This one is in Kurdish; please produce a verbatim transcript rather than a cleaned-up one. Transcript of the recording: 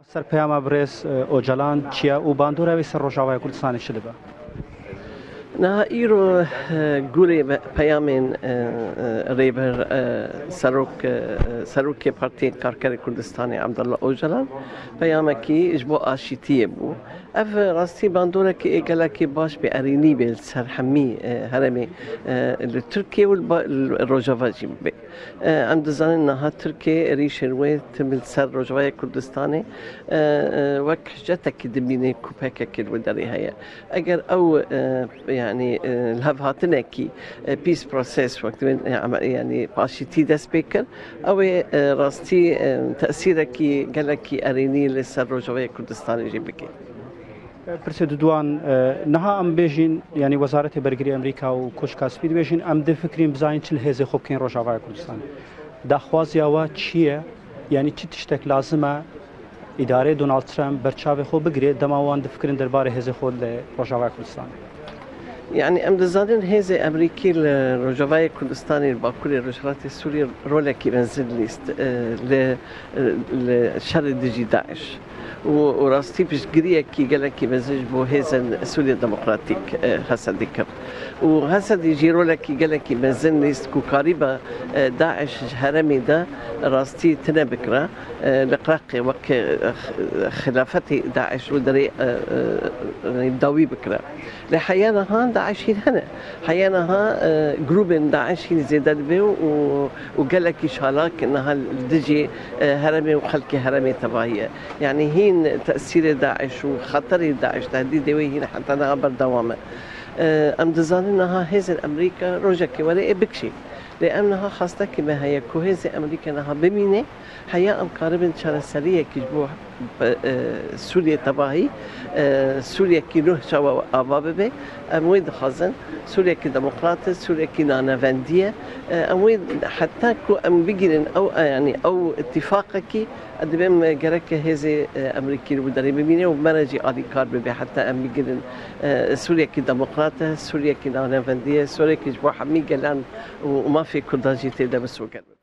Ser peyama birêz, e, Ocalan çi ye û bandora wê ser Rojavaya Kurdistanê çi dibe? Niha îro e, gurê be- peyamên e, e, rêber e, serok e, serokê Partiyê Karkerê Kurdistanê Abdullah Ocalan peyamekî ji bo aşîtiyê bû. Ev rastî bandorekî ê gelekî baş bê, erênî bê li ser hemî e, herêmê e, li Tirkiye û li ba- li Rojava jî bê. E, Em dizanin niha Tirkiye êrîşên wê tim li ser Rojavayê Kurdistanê e, e, wek hicretekî dimîne ku P K K li wê derê heye. Eger ew e, yanî e, lihevhatinekî e, peace process wek dibên e, eme- yanî paşîtî dest pê kir, ew ê e, rastî e, tesîrekî gelekî erênî li ser Rojavayê Kurdistanê jî bike. Pirsê diduan, e, niha em bêjin, yanî Wezaretê Bergirî Amerîka û Koçka Spî dibêjin, em difikirin bizanîn çi li hêzê xwe bikeyn Rojavaya Kurdistanê. Daxwaziya we çi ye? Yanî çi tiştek lazim e îdareyê Donald Trump berçavê xwe bigire, dema wan difikirin derbarê hêzê xwe li Rojavaya Kurdistanê? Yanî em dizanin hêzê Amerîkî li Rojavayê Kurdistanê, li Bakurê Rojhilatê Sûriyê rolekî mezin lîst e, li, e, li şerê dijî DAIŞ. Û, û rastî piştgiriyekî gelekî mezin ji bo hêzên Sûriye Demokratîk e, Hesedî kir. Û Hesedî jî rolekî gelekî mezin lîst ku karîba e, DAIŞ ji herêmê de rastî tune bikira. E, li Qreqê wek e, xilafetê DAIŞ û derê e, e, dawî bikira. Lê heya niha DAIŞ hîn hene. Heya niha e, grûbên DAIŞ hîn zêde dibe û, û gelekî çalak niha li dijî e, herêmê û xelkê herêmê tevahî ye. Yanî hîn tesîrê DAIŞ û xeterê DAIŞ, tehdîdê wê hîn heta niha berdewam e. E, Em dizanin niha hêzên Amerîka rojekê were ê bikişî. Lê em niha xwestekî me heye ku hêzê Amerîka niha bimîne, heya em karibin çareseriyekî ji bo e, Sûriyê tevahî, e, Sûriyekî nuh çawa ava bibe. Em wê dixwazin, Sûriyekî demokrat e, Sûriyekî nanevendî ye. E, Em wê heta ku em bigîrin ew, e, yanî ew îtîfaqekî, e, dibê em gereke hêzê e, Amerîkî li wî derê bimîne û me re jî alîkar bibe heta em bigîrin e, Sûriyekî demokrat e, Sûriyekî nanevendî ye, Sûriyekî ji bo hemî gelan û, û mafê Kurdan jî tê de misoger bibe.